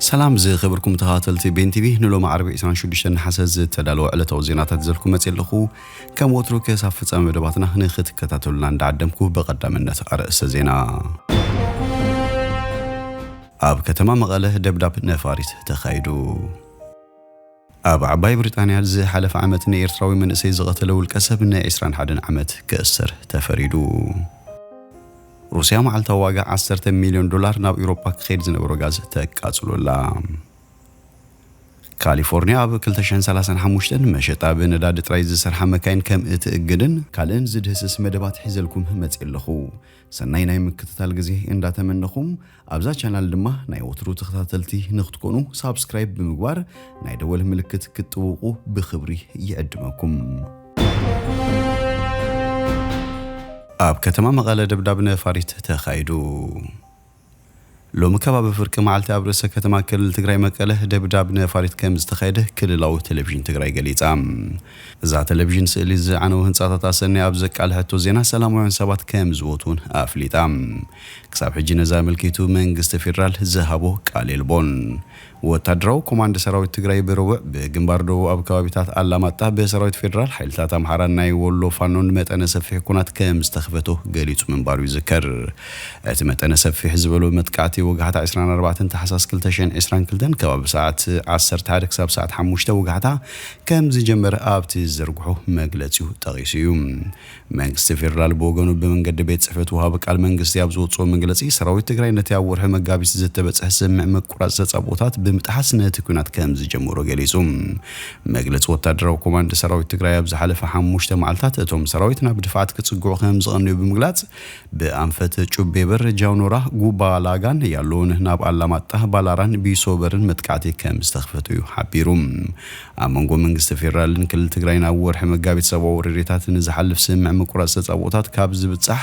ሰላም ዝኸበርኩም ተኸታተልቲ ቤን ቲቪ፣ ንሎሚ ዓርቢ ዕስራን ሽዱሽተን ነሓሰ ዝተዳለወ ዕለታዊ ዜናታት ዘልኩ መጽእ ኣለኹ። ከም ወትሩ ክሳብ ፍጻመ መደባትና ንኽትከታተሉና እንዳዓደምኩ ብቐዳምነት ኣርእስተ ዜና። ኣብ ከተማ መቐለ ደብዳብ ነፋሪት ተኻይዱ። ኣብ ዓባይ ብሪጣንያ ዝሓለፈ ዓመት ንኤርትራዊ መንእሰይ ዝቐተለ ውልቀ ሰብ ን ዕስራን ሓደን ዓመት ክእሰር ተፈሪዱ። ሩስያ መዓልታዊ ዋጋ ዓሰርተ ሚልዮን ዶላር ናብ ኤውሮጳ ክኸይድ ዝነበሮ ጋዝ ተቃጽሎ ኣላ። ካሊፎርኒያ ኣብ ክልተ ሽሕን ሰላሳን ሓሙሽተን መሸጣ ብነዳዲ ጥራይ ዝሰርሓ መካይን ከም እትእግድን ካልእን ዝድህስስ መደባት ሒዘልኩም መጽእ ኣለኹ። ሰናይ ናይ ምክትታል ግዜ እንዳተመነኹም፣ ኣብዛ ቻናል ድማ ናይ ወትሩ ተኸታተልቲ ንክትኮኑ ሳብስክራይብ ብምግባር ናይ ደወል ምልክት ክትጥውቁ ብኽብሪ ይዕድመኩም። ኣብ ከተማ መቐለ ደብዳብ ነፋሪት ተኻይዱ። ሎሚ ከባቢ ፍርቂ መዓልቲ ኣብ ርእሰ ከተማ ክልል ትግራይ መቀለ ደብዳብ ነፋሪት ከም ዝተኻየደ ክልላዊ ቴሌቪዥን ትግራይ ገሊጻ። እዛ ቴሌቪዥን ስእሊ ዝዓነው ህንጻታት ኣሰንያ ኣብ ዘቃልሐቶ ዜና፣ ሰላማውያን ሰባት ከም ዝሞቱን ኣፍሊጣ። ክሳብ ሕጂ ነዚ ኣመልኪቱ መንግስቲ ፌዴራል ዝሃቦ ቃል የልቦን። ወታደራዊ ኮማንድ ሰራዊት ትግራይ ብረቡዕ ብግንባር ደቡብ ኣብ ከባቢታት ኣላማጣ ብሰራዊት ፌዴራል፣ ሓይልታት ኣምሓራን ናይ ወሎ ፋኖን መጠነ ሰፊሕ ኩናት ከም ዝተኽፈቶ ገሊጹ ምንባሩ ይዝከር። እቲ መጠነ ሰፊሕ ዝበሎ መጥቃዕቲ ወጋሕታ ዕስራን ኣርባዕተን ታሕሳስ ክልተ ሽሕን ዕስራን ክልተን ከባቢ ሰዓት ዓሰርተ ሓደ ክሳብ ሰዓት ሓሙሽተ ወጋሕታ ከም ዝጀመረ ኣብቲ ዝዘርግሖ መግለጺኡ ጠቒሱ እዩ። መንግስቲ ፌዴራል ብወገኑ ብመንገዲ ቤት ጽሕፈት ወሃቢ ቃል መንግስቲ ኣብ ዝወጽኦ መግለጺ፣ ሰራዊት ትግራይ ነቲ ኣብ ወርሒ መጋቢት ዝተበጽሐ ስምምዕ ምቁራጽ ተጻብኦታት ብምጥሓስ ነቲ ኲናት ከም ዝጀመሮ ገሊጹ። መግለጺ ወታደራዊ ኮማንድ ሰራዊት ትግራይ ኣብ ዝሓለፈ ሓሙሽተ መዓልታት እቶም ሰራዊት ናብ ድፍዓት ክጽግዑ ከም ዝቐነዩ ብምግላጽ፣ ብኣንፈት ጩቤ በር፣ ጃውኖራ፣ ጉባ ላጋን ያሎን ናብ ኣላማጣ፣ ባላራን ቢሶበርን መጥቃዕቲ ከም ዝተኽፈተ እዩ ሓቢሩ። ኣብ መንጎ መንግስቲ ፌዴራልን ክልል ትግራይን ኣብ ወርሒ መጋቢት ሰብኣዊ ረድኤታት ንዝሓልፍ ስምምዕ ምቁራጽ ተጻብኦታት ካብ ዝብጻሕ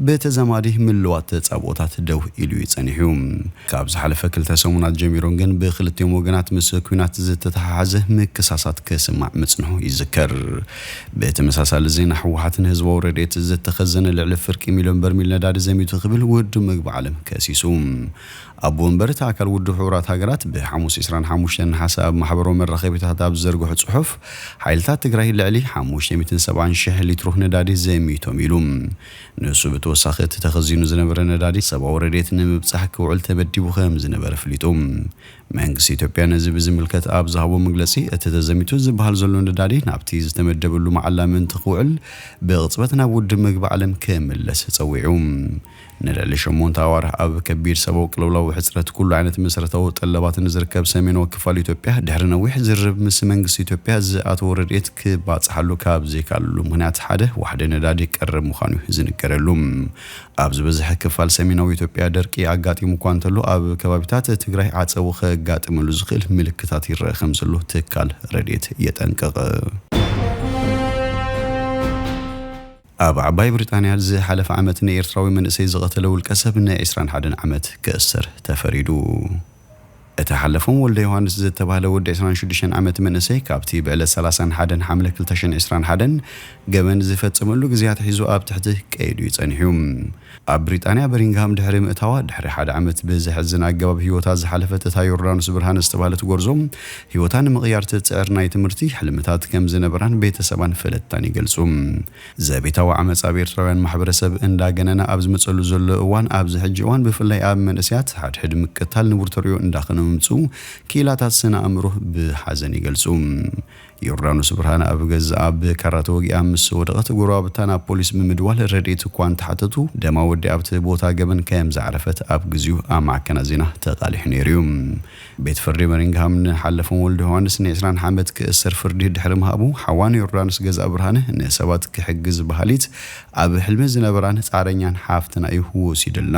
ብተዛማዲ ምልዋት ተጻብኦታት ደው ኢሉ እዩ ጸኒሑ። ካብ ዝሓለፈ ክልተ ሰሙናት ጀሚሮም ግን ብክልቲኦም ወገናት ምስ ኲናት ዝተተሓሓዘ ምክሳሳት ክስማዕ ምጽንሑ ይዝከር። ብተመሳሳሊ ዜና፣ ህወሓት ንህዝባዊ ረድኤት ዝተኸዘነ ልዕሊ ፍርቂ ሚልዮን በርሚል ነዳዲ ዘሚቱ ክብል ውድብ ምግቢ ዓለም ከሲሱ። ኣቦ ወንበር እቲ ኣካል ውድብ ሕቡራት ሃገራት ብሓሙስ ዕስራን ሓሙሽተን ነሓሰ ኣብ ማሕበራዊ መራኸቢታት ኣብ ዝዘርግሖ ጽሑፍ፣ ሓይልታት ትግራይ ልዕሊ ሓሙሽተ ሚእትን ሰብዓን ሽሕ ሊትሮ ነዳዲ ዘሚቶም ኢሉ። ንሱ ብተወሳኺ፣ እቲ ተኸዚኑ ዝነበረ ነዳዲ ሰብኣዊ ረድኤት ንምብጻሕ ክውዕል ተመዲቡ ከም ዝነበረ ኣፍሊጡ። መንግስቲ ኢትዮጵያ ነዚ ብዝምልከት ኣብ ዝሃቦ መግለጺ፣ እቲ ተዘሚቱ ዝበሃል ዘሎ ነዳዲ ናብቲ ዝተመደበሉ መዓላ ምእንቲ ክውዕል ብቕጽበት ናብ ውድብ ምግቢ ዓለም ክምለስ ጸዊዑ። ንልዕሊ ሸሞንተ ኣዋርሕ ኣብ ከቢድ ሰብኣዊ ቅልውላው ሕጽረት ኩሉ ዓይነት መሰረታዊ ጠለባት ንዝርከብ ሰሜናዊ ክፋል ኢትዮጵያ፣ ድሕሪ ነዊሕ ዝርርብ ምስ መንግስቲ ኢትዮጵያ ዝኣተወ ረድኤት ክባጽሓሉ ካብ ዘይከኣለሉ ምኽንያት ሓደ ዋሕዲ ነዳዲ ቀረብ ምዃኑ እዩ ዝንገረሉ። ኣብ ዝበዝሐ ክፋል ሰሜናዊ ኢትዮጵያ ደርቂ ኣጋጢሙ እኳ እንተሎ፣ ኣብ ከባቢታት ትግራይ ዓጸቦ ከጋጥመሉ ዝኽእል ምልክታት ይረአ ከም ዘሎ ትካል ረድኤት የጠንቅቕ። ኣብ ዓባይ ብሪጣንያ ዝሓለፈ ዓመት ንኤርትራዊ መንእሰይ ዝቐተለ ውልቀ ሰብ ን ዕስራን ሓደን ዓመት ክእሰር ተፈሪዱ። እቲ ሓለፎም ወልደ ዮሃንስ ዝተባህለ ወዲ ዕስራን ሽዱሽተን ዓመት መንእሰይ፣ ካብቲ ብዕለት ሰላሳን ሓደን ሓምለ ክልተ ሽሕን ዕስራን ሓደን ገበን ዝፈጸመሉ ግዜ ኣትሒዙ ኣብ ትሕቲ ቀይዱ እዩ ጸኒሑ። ኣብ ብሪጣንያ በሪንግሃም ድሕሪ ምእታዋ፣ ድሕሪ ሓደ ዓመት ብዘሕዝን ኣገባብ ህይወታ ዝሓለፈት እታ ዮርዳኖስ ብርሃነ ዝተባህለት ጎርዞ፣ ህይወታ ንምቕያር ትጽዕር ናይ ትምህርቲ ሕልምታት ከም ዝነበራን ቤተሰባን ፈለጥታን ይገልጹ። ዘቤታዊ ዓመጽ ኣብ ኤርትራውያን ማሕበረሰብ እንዳገነነ ኣብ ዝመጸሉ ዘሎ እዋን፣ ኣብዚ ሕጂ እዋን ብፍላይ ኣብ መንእሰያት፣ ሓድሕድ ምቅታል ንቡር ተርእዮ እንዳኸነ ምምጽኡ፣ ክኢላታት ስነ ኣእምሮ ብሓዘን ይገልጹ። ዮርዳኖስ ብርሃነ ኣብ ገዛኣ ብካራ ተወጊኣ ምስ ወደቐት፣ ጎረባብታ ናብ ፖሊስ ብምድዋል ረድኤት እኳ እንተሓተቱ፣ ደማ ወዲ ኣብቲ ቦታ ገበን ከም ዘዕረፈት ኣብ ግዜኡ ኣብ ማዕከናት ዜና ተቓሊሑ ነይሩ እዩ። ቤት ፍርዲ በሪንግሃም ንሓለፎም ወልደ ዮሃንስ ን ዕስራን ሓደን ዓመት ክእሰር ፍርዲ ድሕሪ ምሃቡ፣ ሓዋ ንዮርዳኖስ ገዛእ ብርሃነ ንሰባት ክሕግዝ በሃሊት፣ ኣብ ሕልሚ ዝነበራን ጻዕረኛን ሓፍትና እዩ ወሲዱልና።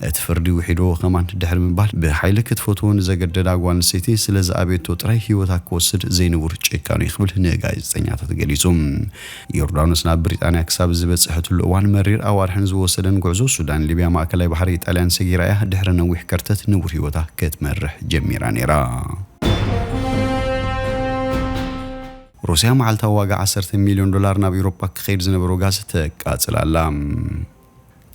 እቲ ፍርዲ ውሒድዎ ከማን ድሕሪ ምባል፣ ብሓይሊ ክትፈትዎ ንዘገደዳ ጓል ኣንስተይቲ ስለ ዝኣበየቶ ጥራይ ህይወታ ክወስድ ዘይንቡር ጭካኑ እዩ ክብል ንጋዜጠኛታት ገሊጹ። ዮርዳኖስ ናብ ብሪጣንያ ክሳብ ዝበጽሐትሉ እዋን፣ መሪር ኣዋርሕን ዝወሰደን ጉዕዞ፣ ሱዳን፣ ሊብያ፣ ማእከላይ ባሕሪ፣ ኢጣልያን ሰጊራ እያ ድሕሪ ነዊሕ ከርተት ንቡር ህይወታ ክትመርሕ ጀሚራ ነይራ። ሩስያ መዓልታዊ ዋጋ ዓሰርተ ሚልዮን ዶላር ናብ ኤውሮጳ ክኸይድ ዝነበሮ ጋዝ ተቃጽል ኣላ።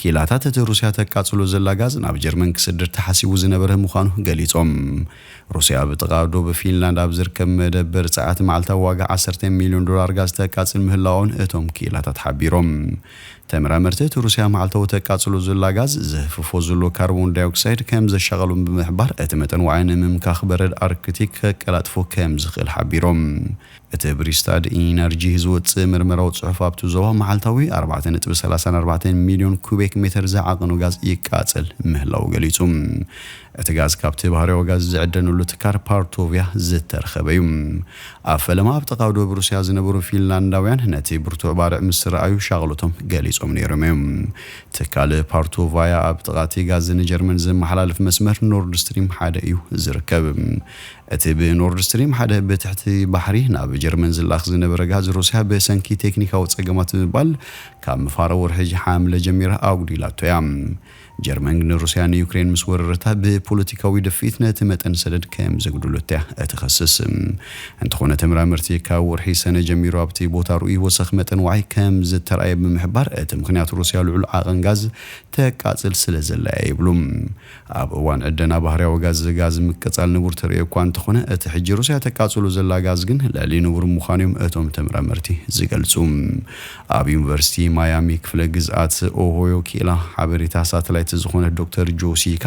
ክኢላታት እቲ ሩስያ ተቃጽሎ ዘላ ጋዝ ናብ ጀርመን ክስድር ተሓሲቡ ዝነበረ ምዃኑ ገሊጾም። ሩስያ ኣብ ጥቓ ዶብ ፊንላንድ ኣብ ዝርከብ መደበር ጸዓት መዓልታዊ ዋጋ ዓሰርተ ሚልዮን ዶላር ጋዝ ተቃጽል ምህላዋን እቶም ክኢላታት ሓቢሮም። ተመራመርቲ እቲ ሩስያ መዓልታዊ ተቃጽሎ ዘላ ጋዝ ዘህፍፎ ዘሎ ካርቦን ዳይኦክሳይድ ከም ዘሻቐሎም ብምሕባር፣ እቲ መጠን ዋዒ ንምምካኽ በረድ ኣርክቲክ ከቀላጥፎ ከም ዝኽእል ሓቢሮም። እቲ ብሪስታድ ኢነርጂ ዝወጽእ ምርመራዊ ጽሑፍ ኣብቲ ዞባ መዓልታዊ ኣርባዕተ ነጥቢ ሰላሳን ኣርባዕተን ሚልዮን ኩቤክ ሜተር ዝዓቐኑ ጋዝ ይቃጸል ምህላው ገሊጹ። እቲ ጋዝ ካብቲ ባህርያዊ ጋዝ ዝዕደነሉ ትካል ፓርቶቪያ ዝተረኸበ እዩ። ኣብ ፈለማ ኣብ ጥቓ ዶብ ሩስያ ዝነበሩ ፊንላንዳውያን ነቲ ብርቱዕ ባርዕ ምስ ረኣዩ ሻቕሎቶም ገሊጾም ነይሮም እዮም። ትካል ፓርቶቫያ ኣብ ጥቓ እቲ ጋዝ ንጀርመን ዘመሓላልፍ መስመር ኖርድ ስትሪም ሓደ እዩ ዝርከብ። እቲ ብኖርድ ስትሪም ሓደ ብትሕቲ ባሕሪ ናብ ጀርመን ዝላኽ ዝነበረ ጋዝ ሩስያ ብሰንኪ ቴክኒካዊ ጸገማት ብምባል ካብ ምፍሓር ወርሒ ሓምለ ጀሚራ ኣጉዲላቶ እያ። ጀርመን ግን ሩስያ ንዩክሬን ምስ ወረረታ ብፖለቲካዊ ድፍኢት ነቲ መጠን ሰደድ ከም ዘጉደለት እያ እትኸስስ። እንተኾነ ተመራመርቲ ካብ ወርሒ ሰነ ጀሚሩ ኣብቲ ቦታ ርኡይ ወሰኽ መጠን ዋዒ ከም ዝተራእየ ብምሕባር እቲ ምኽንያት ሩስያ ልዑል ዓቐን ጋዝ ተቃጽል ስለ ዘላ እያ ይብሉ። ኣብ እዋን ዕደና ባህርያዊ ጋዝ ጋዝ ምቅጻል ንቡር ተርእዮ እኳ እንተኾነ እቲ ሕጂ ሩስያ ተቃጽሎ ዘላ ጋዝ ግን ልዕሊ ንቡር ምዃኑ እዮም እቶም ተመራመርቲ ዝገልጹ። ኣብ ዩኒቨርሲቲ ማያሚ ክፍለ ግዝኣት ኦሆዮ ክኢላ ሓበሬታ ሳተላይት ዝኾነት ዶክተር ጆሲካ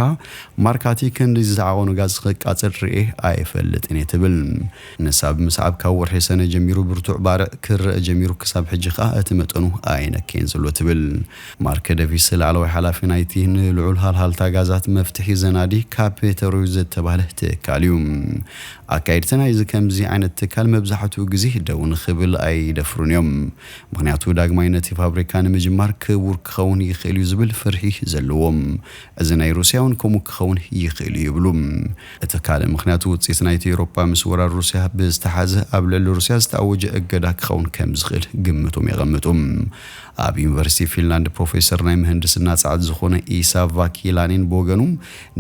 ማርካቲ ክንዲ ዝዓቐኑ ጋዝ ክቃጽል ርኤ ኣይፈልጥን እየ ትብል። ንሳ ብምስዓብ ካብ ወርሒ ሰነ ጀሚሩ ብርቱዕ ባርዕ ክረአ ጀሚሩ ክሳብ ሕጂ ከኣ እቲ መጠኑ ኣይነከየን ዘሎ ትብል። ማርክ ደቪስ ላዕለዋይ ሓላፊ ናይቲ ንልዑል ሃልሃልታ ጋዛት መፍትሒ ዘናዲ ካፔተሩ ዝተባህለ ትካል እዩ። ኣካየድቲ ናይዚ ከምዚ ዓይነት ትካል መብዛሕትኡ ግዜ ደው ንኽብል ኣይደፍሩን እዮም። ምኽንያቱ ዳግማይ ነቲ ፋብሪካ ንምጅማር ክቡር ክኸውን ይኽእል እዩ ዝብል ፍርሒ ዘለዎም። እዚ ናይ ሩስያ እውን ከምኡ ክኸውን ይኽእል እዩ ይብሉ። እቲ ካልእ ምኽንያት ውጽኢት ናይቲ ኤውሮጳ ምስ ወራር ሩስያ ብዝተሓዘ ኣብ ልዕሊ ሩስያ ዝተኣወጀ እገዳ ክኸውን ከም ዝኽእል ግምቶም የቐምጡ። ኣብ ዩኒቨርሲቲ ፊንላንድ ፕሮፌሰር ናይ ምህንድስና ጸዓት ዝኾነ ኢሳ ቫኪላኒን ብወገኑ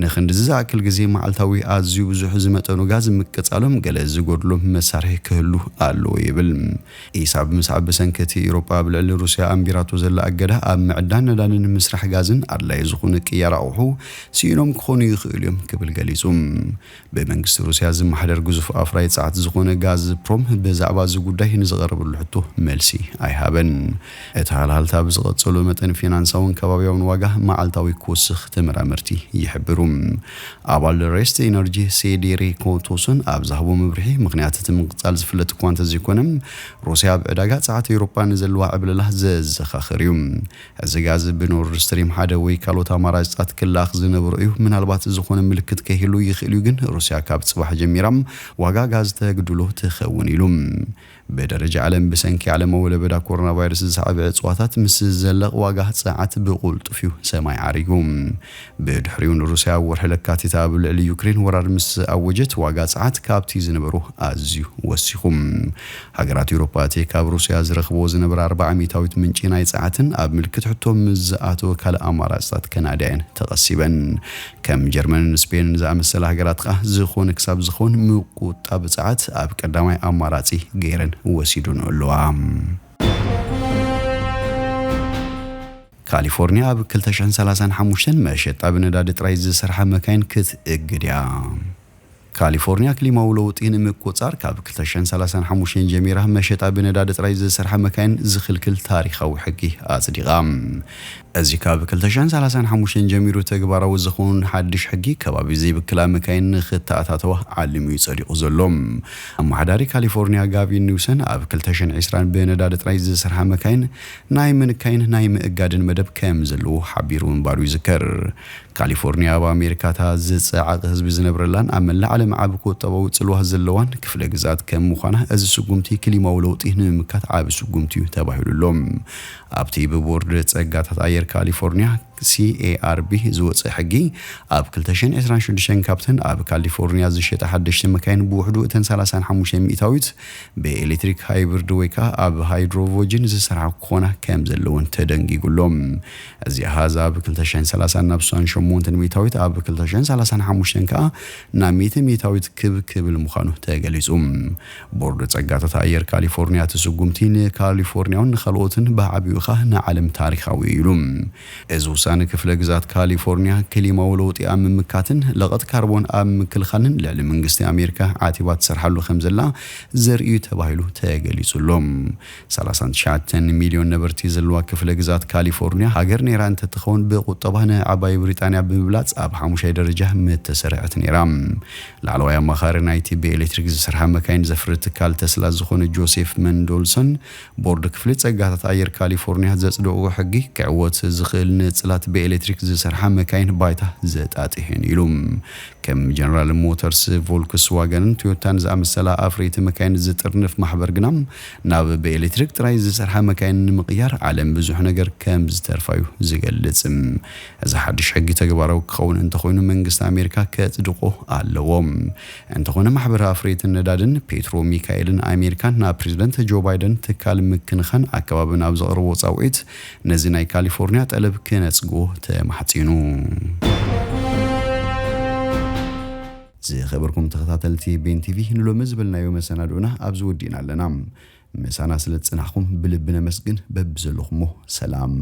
ንኽንድዚ ዝኣክል ግዜ መዓልታዊ ኣዝዩ ብዙሕ ዝመጠኑ ጋዝ ምቅጻሎም ገለ ዝጎድሎም መሳርሒ ክህሉ ኣለዎ ይብል። ኢሳ ብምስዓብ ብሰንኪ እቲ ኤውሮጳ ኣብ ልዕሊ ሩስያ ኣንቢራቶ ዘላ እገዳ ኣብ ምዕዳን ነዳድን ምስራሕ ጋዝን ኣድላዪ ዝኾነ ቅያር ኣቑሑ ስኢኖም ክኾኑ ይኽእሉ እዮም ክብል ገሊጹ። ብመንግስቲ ሩስያ ዝመሓደር ግዙፍ ኣፍራይ ጸዓት ዝኾነ ጋዝፕሮም ብዛዕባ እዚ ጉዳይ ንዝቐረበሉ ሕቶ መልሲ ኣይሃበን። እቲ ሃልሃልታ ብዝቐጸሎ መጠን ፊናንሳውን ከባብያውን ዋጋ መዓልታዊ ክወስኽ ተመራመርቲ ይሕብሩ። ኣባል ሬስት ኢነርጂ ሴዴሪኮ ቶሶን ኣብ ዝሃቦ መብርሂ፣ ምኽንያት እቲ ምቕጻል ዝፍለጥ እኳ እንተዘይኮነ፣ ሩስያ ኣብ ዕዳጋ ጸዓት ኤውሮጳ ንዘለዋ ዕብለላ ዘዘኻኽር እዩ። እዚ ጋዝ ብኖርድ ስትሪም ሓደ ወይ ካልኦት ኣማራፅታት ክለኣኽ ዝነበሮ እዩ። ምናልባት ዝኾነ ምልክት ከይህሉ ይኽእል እዩ፣ ግን ሩስያ ካብ ጽባሕ ጀሚራ ዋጋ ጋዝ ተግድሎ ትኸውን ኢሉ። ብደረጃ ዓለም ብሰንኪ ዓለማዊ ለበዳ ኮሮና ቫይረስ ዝሰዓበ ዕፅዋታት ምስ ዘለቕ ዋጋ ጸዓት ብቁልጡፍ እዩ ሰማይ ዓሪጉ። ብድሕሪኡ ንሩስያ ኣብ ወርሒ ለካቲት ኣብ ልዕሊ ዩክሬን ወራር ምስ ኣወጀት ዋጋ ጸዓት ካብቲ ዝነበሮ ኣዝዩ ወሲኹ። ሃገራት ኤውሮጳ እቲ ካብ ሩስያ ዝረኽብዎ ዝነበረ ኣርባዓ ሚእታዊት ምንጪ ናይ ጸዓትን ኣብ ምልክት ሕቶ ምስ ዝኣተወ ካልእ ኣማራጽታት ከናድያ እየን ተቐሲበን። ከም ጀርመንን ስፔንን ዝኣመሰላ ሃገራት ከኣ ዝኾነ ክሳብ ዝኾን ምቁጣብ ጸዓት ኣብ ቀዳማይ ኣማራጺ ገይረን ወሲዱን ኣለዋ። ካሊፎርኒያ ኣብ ክልተ ሽሕን ሰላሳን ሓሙሽተን መሸጣ ብነዳዲ ጥራይ ዝሰርሓ መካይን ክትእግድ እያ። ካሊፎርኒያ ክሊማዊ ለውጢ ንምቁጻር ካብ ክልተ ሽሕን ሰላሳን ሓሙሽተን ጀሚራ መሸጣ ብነዳዲ ጥራይ ዝሰርሓ መካይን ዝኽልክል ታሪኻዊ ሕጊ ኣጽዲቓ። እዚ ካብ ክልተ ሽሕን ሰላሳን ሓሙሽተን ጀሚሩ ተግባራዊ ዝኸውን ሓድሽ ሕጊ ከባቢ ዘይብክላ መካይን ንኽተኣታተዋ ዓሊሙ እዩ ጸዲቑ ዘሎ። ኣመሓዳሪ ካሊፎርኒያ ጋቪን ኒውሰን ኣብ ክልተ ሽሕን ዕስራን ብነዳዲ ጥራይ ዝሰርሓ መካይን ናይ ምንካይን ናይ ምእጋድን መደብ ከም ዘለዎ ሓቢሩ ምንባሩ ይዝከር። ካሊፎርኒያ ኣብ ኣሜሪካ እታ ዝጸዓቐ ህዝቢ ዝነብረላን ኣብ መላእ ዓለም ዓቢ ቁጠባዊ ጽልዋ ዘለዋን ክፍለ ግዝኣት ከም ምዃና፣ እዚ ስጉምቲ ክሊማዊ ለውጢ ንምምካት ዓቢ ስጉምቲ እዩ ተባሂሉ ኣሎ። ኣብቲ ብቦርድ ጸጋታት ኣየር ካሊፎርኒያ፣ ሲ ኤ ኣር ቢ፣ ዝወጸ ሕጊ፣ ኣብ ክልተ ሽሕን ዕስራን ሽዱሽተን ካብተን ኣብ ካሊፎርኒያ ዝሸጣ ሓደሽቲ መካይን ብውሕዱ እተን ሰላሳን ሓሙሽተን ሚእታዊት ብኤሌክትሪክ ሃይብሪድ ወይ ከኣ ኣብ ሃይድሮቮጅን ዝሰርሓ ክኾና ከም ዘለወን ተደንጊጉ ኣሎ። እዚ ኣሃዝ ኣብ ክልተ ሽሕን ሰላሳን ናብ ስሳን ሸሞንተን ሚእታዊት፣ ኣብ ክልተ ሽሕን ሰላሳን ሓሙሽተን ከኣ ናብ ሚእቲ ሚእታዊት ክብ ክብል ምዃኑ ተገሊጹ። ቦርድ ጸጋታት ኣየር ካሊፎርኒያ እቲ ስጉምቲ ንካሊፎርኒያውን ንኻልኦትን ብዓቢኡ ከኣ ንዓለም ታሪኻዊ እዩ ኢሉ። እዚ ውሳነ ንክፍለ ግዛት ካሊፎርኒያ ክሊማዊ ለውጢ ኣብ ምምካትን ለቐጥ ካርቦን ኣብ ምክልኻልን ልዕሊ መንግስቲ ኣሜሪካ ዓቲባ ትሰርሓሉ ከም ዘላ ዘርእዩ ተባሂሉ ተገሊጹ ኣሎ። ሰላሳን ትሽዓተን ሚልዮን ነበርቲ ዘለዋ ክፍለ ግዛት ካሊፎርኒያ ሃገር ነይራ እንተትኸውን ብቁጠባ ንዓባይ ብሪጣንያ ብምብላጽ ኣብ ሓሙሻይ ደረጃ ምተሰርዐት ነይራ። ላዕለዋይ ኣማኻሪ ናይቲ ብኤሌክትሪክ ዝሰርሓ መካይን ዘፍሪ ትካል ተስላ ዝኾነ ጆሴፍ መንዶልሰን ቦርድ ክፍሊ ጸጋታት ኣየር ካሊፎርኒያ ዘጽደቑ ሕጊ ክዕወት ዝኽእል ንጽላት ብኤሌክትሪክ ዝሰርሓ መካይን ባይታ ዘጣጥሕን ኢሉ። ከም ጀነራል ሞተርስ፣ ቮልክስዋገንን ቶዮታን ዝኣመሰላ ኣፍረይቲ መካይን ዝጥርንፍ ማሕበር ግና ናብ ብኤሌክትሪክ ጥራይ ዝሰርሓ መካይን ንምቕያር ዓለም ብዙሕ ነገር ከም ዝተርፋ እዩ ዝገልጽ። እዚ ሓድሽ ሕጊ ተግባራዊ ክኸውን እንተኾይኑ መንግስቲ ኣሜሪካ ከጽድቆ ኣለዎ። እንተኾነ ማሕበር ኣፍረይትን ነዳድን ፔትሮ ሚካኤልን ኣሜሪካን ናብ ፕሬዚደንት ጆ ባይደን ትካል ምክንኻን ኣከባብን ኣብ ዘቕርቦ ጻውዒት ነዚ ናይ ካሊፎርኒያ ጠለብ ክነጽጎ ተማሕጺኑ። ዝኸበርኩም ተኸታተልቲ ቤን ቲቪ ንሎሚ ዝበልናዮ መሰናድኡና ኣብዚ ወዲእና ኣለና። ምሳና ስለ ዝጽናሕኩም ብልቢ ነመስግን። በብዘለኹሞ ሰላም።